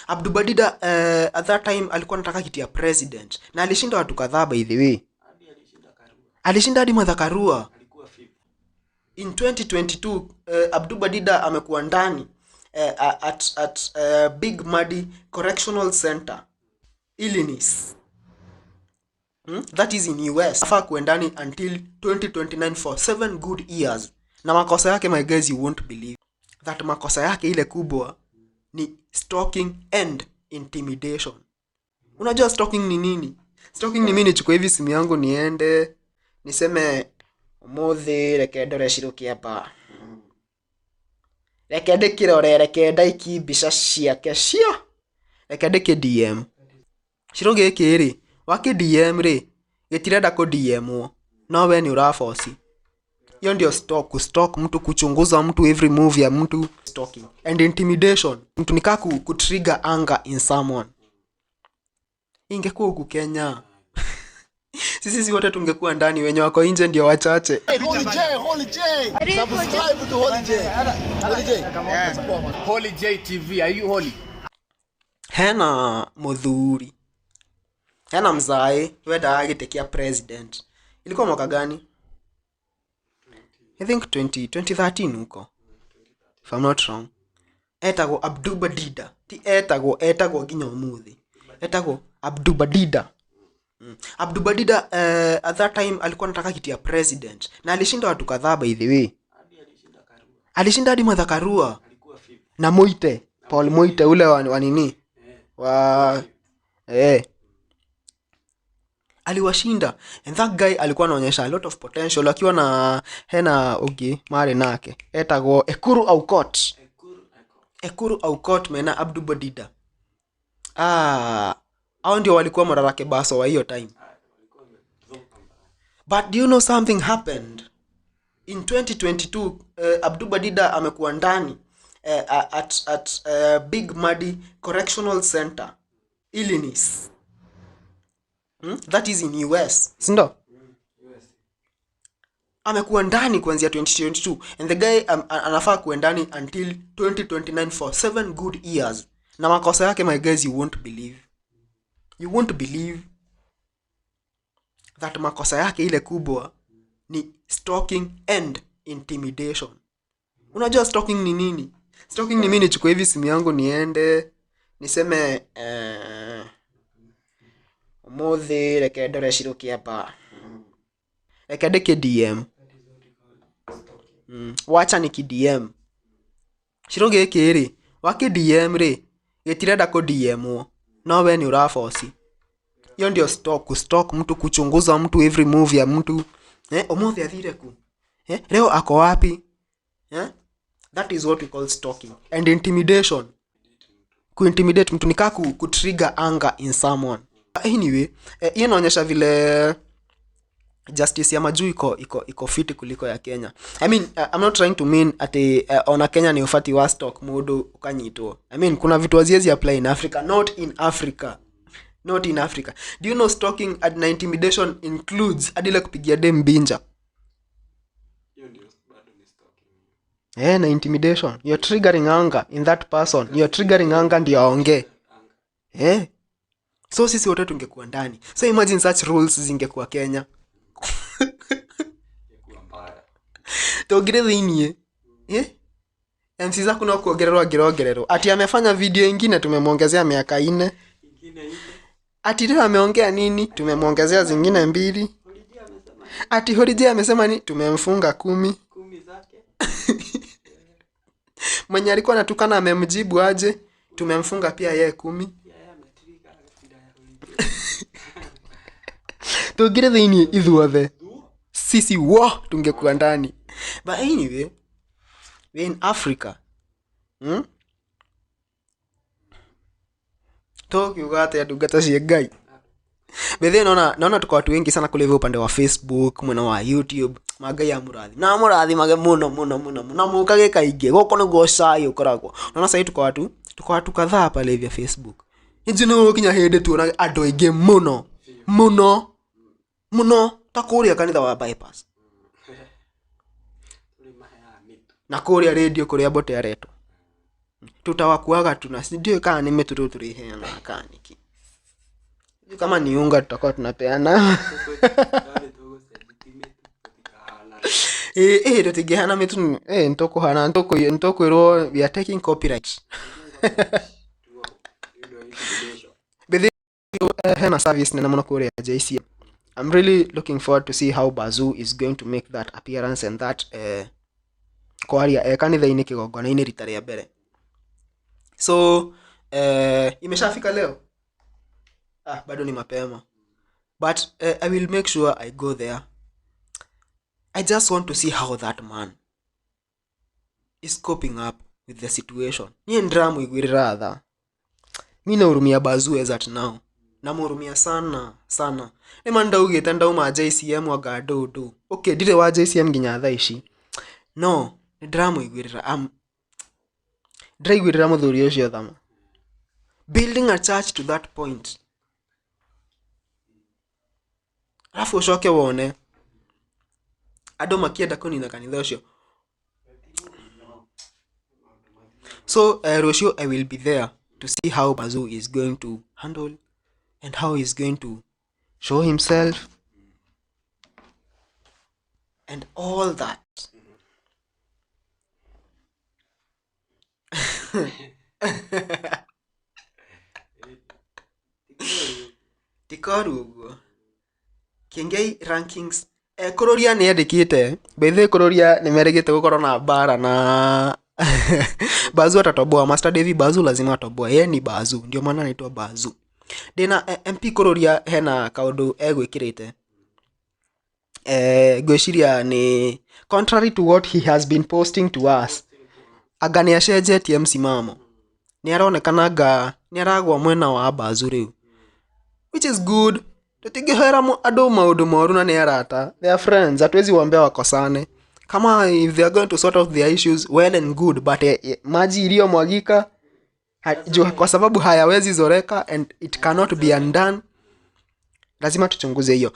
Abdubadida at that time alikuwa anataka kiti ya president na alishinda watu kadhaa, by the way. Alishinda hadi Martha Karua. In 2022, Abdubadida amekuwa ndani at Big Muddy Correctional Center, Illinois. That is in US. Afaa kuwa ndani until 2029 for 7 good years. Na makosa yake, my guys, you won't believe that makosa yake ile kubwa ni stalking and intimidation. Unajua stalking ni nini? Stalking ni mimi nichukue hivi simu yangu niende niseme, "Umuthi reke ndore Shiruki hapa, reke ndĩkĩrore, reke ndaiki mbica ciake cio, reke ndĩkĩ DM Shiro gĩkĩ rĩ." Wakĩ DM rĩ, gĩtirenda kũ DM no we nĩ ũraboci. Hiyo ndio stalk. Kustalk mtu, kuchunguza mtu, every move ya mtu. Stalking and intimidation, mtu nikaa kutrigger anger in someone. Ingekuwa huku Kenya, sisi si wote tungekuwa ndani? Wenye wako nje ndio wachache. Holy J, Holy J. Subscribe to Holy J. Holy J. Yeah. Holy J TV, are you holy? Hena muthuri, hena mzae wendaga gĩtĩ kĩa president. Ilikuwa mwaka gani? I think 20, 2013 huko, if I'm not wrong. Etagwo Abduba Dida. Ti etagwo, etagwo nginya ũmũthĩ, etagwo Abduba Dida. Abduba Dida at that time alikuwa anataka kiti ya president na alishinda watu kadhaa, by the way. Alishinda hadi Martha Karua na Muite, Paul Muite ule wa nini wa aliwashinda. And that guy alikuwa anaonyesha a lot of potential akiwa na hena ũngĩ marĩ nake etagwo Ekuru Aukot. Ekuru Aukot mena Abduba Dida, ah, hao ndio walikuwa Morara Kebaso wa hiyo time. But do you know something happened in 2022? Abduba Dida amekuwa ndani at Big Muddy Correctional Center, Illinois. That is in US, sindo? Amekuwa ndani kuanzia 2022 and the guy anafaa kuwa ndani until 2029 for 7 good years. Na makosa yake, my guys, you won't believe, you won't believe that makosa yake ile kubwa ni stalking and intimidation. Unajua stalking ni nini? Stalking ni mimi nichukue hivi simu yangu niende niseme, "Umuthi reke ndore Shiruki hapa, reke ndĩkĩ DM, wacha niki DM Shiro gĩkĩ rĩ." Wakĩ DM rĩ, gĩtirenda kũ DM no we nĩ ũraboci. Hiyo ndio stalk. Kustalk mtu, kuchunguza mtu, every move ya mtu. Umuthi athire ku? Leo ako wapi? That is what we call stalking. And intimidation, kuintimidate mtu nikaa kutrigger anger in someone. Anyway, hiyo inaonyesha vile justice ya majuu iko fiti kuliko ya Kenya. I mean, I'm not trying to mean ati ona Kenya ni ufati wa stalk mundu ukanyitwo. I mean, kuna vitu haziwezi apply in Africa. Not in Africa, not in Africa. Do you know stalking and na intimidation includes hadi ile kupigia dem mbinja? Hiyo ndio bado ni stalking. Eh, na intimidation, you're triggering anger in that person. You're triggering anger ndio aongee. Eh, so sisi wote tungekuwa ndani. So imagine such rules zingekuwa Kenya. Ingekuwa mbaya. Tũngĩrĩ thĩiniĩ, eh? MC zaku no kuongererwo angĩrongererwo. Ati amefanya video ingine, tumemwongezea miaka 4. Ingine ile. Ati leo ameongea nini, tumemwongezea zingine mbili. Ati Horije amesema ni tumemfunga 10. 10 zake. Mwenye alikuwa anatukana amemjibu aje, tumemfunga pia yeye 10. Pia yeye ametrigger hasira ya Horije. Tũngĩrĩ thĩiniĩ ithuothe, sisi wo tungekuwa ndani. But anyway, we're in Africa, Tũkiuga atĩa, ndungata cia Ngai? Bethe naona tuko watu wengi sana kule hivyo upande wa Facebook, mwena wa YouTube. Mangai amũrathime na amũrathimage mũno mũno mũno mũno, mũkage kaingĩ. Gũkũ nĩguo cai ũkoragwo. Naona sahii tuko watu kadhaa pale hivi ya Facebook. Nĩnjũĩ nĩ gũgũkinya hĩndĩ tuonage andũ aingĩ mũno mũno mũno ta kũrĩa kanitha wa Bypass. Tũrĩ maheaga mĩtu. Na kũrĩa radio kũrĩa Mbote aretwo. Tutawakuaga tuna ndiũĩ kana nĩ mĩtu rĩu tũrĩheanaga kana nĩkĩ. Sijui kama ni unga tutakuwa tunapeana. Tũtarĩ tũgũcenjia ti mĩtu tũtikahana. Ĩ ĩ tũtingĩhana mĩtu ĩ nĩtũkũhana nĩtũkwĩrwo we are taking copyright. Nĩ ũndũ wa intimidation. Bethe hena service nene mũno kũrĩa JCM. I'm really looking forward to see how Bazoo is going to make that appearance and that kwaria e kanitha-inĩ kĩgongona-inĩ rita rĩa mbere. So imeshafika leo? Ah, bado ni mapema. But I will make sure I go there. I just want to see how that man is coping up with the situation. Niĩ ndĩramũiguĩrĩra tha. Mi nahurumia Bazoo as at now. Namhurumia sana sana. Nĩma ndaugĩte ndauma JCM anga ndũndũ. Okay, ndirĩ wa JCM nginya thaa ici. No, nĩ ndĩramũiguĩrĩra. Ndĩraiguĩrĩra mũthuri ũcio thama. Building a church to that point. Alafu ũcoke wone andũ makĩenda kũnina kanitha ũcio. So rũciũ I will be there to see how Bazoo is going to handle and how he's going to show himself and all that. Tikoru ũguo. Kiengei rankings Kũrũria nĩ endĩkĩte bethe Kũrũria nĩ merĩgĩte gũkorwo na mbara na Bazu atatoboa. Master Davy Bazu lazima atoboa. Yeye ni Bazu, ndio maana anaitwa Bazu. Ndĩna MP Kũrũria hena kaũndũ egwĩkĩrĩte ngwĩciria nĩ contrary to what he has been posting to us, anga nĩ acenjetie msimamo, nĩ aronekana anga nĩ aragwa mwena wa Bazu rĩu, which is good. Tũtingĩhoera andũ maũndũ moru na nĩ arata, they are friends, hatuwezi waambia wakosane. Kama if they are going to sort out their issues, well and good, but maji iliyomwagika kwa sababu hayawezi zoreka and it cannot be undone, lazima tuchunguze hiyo.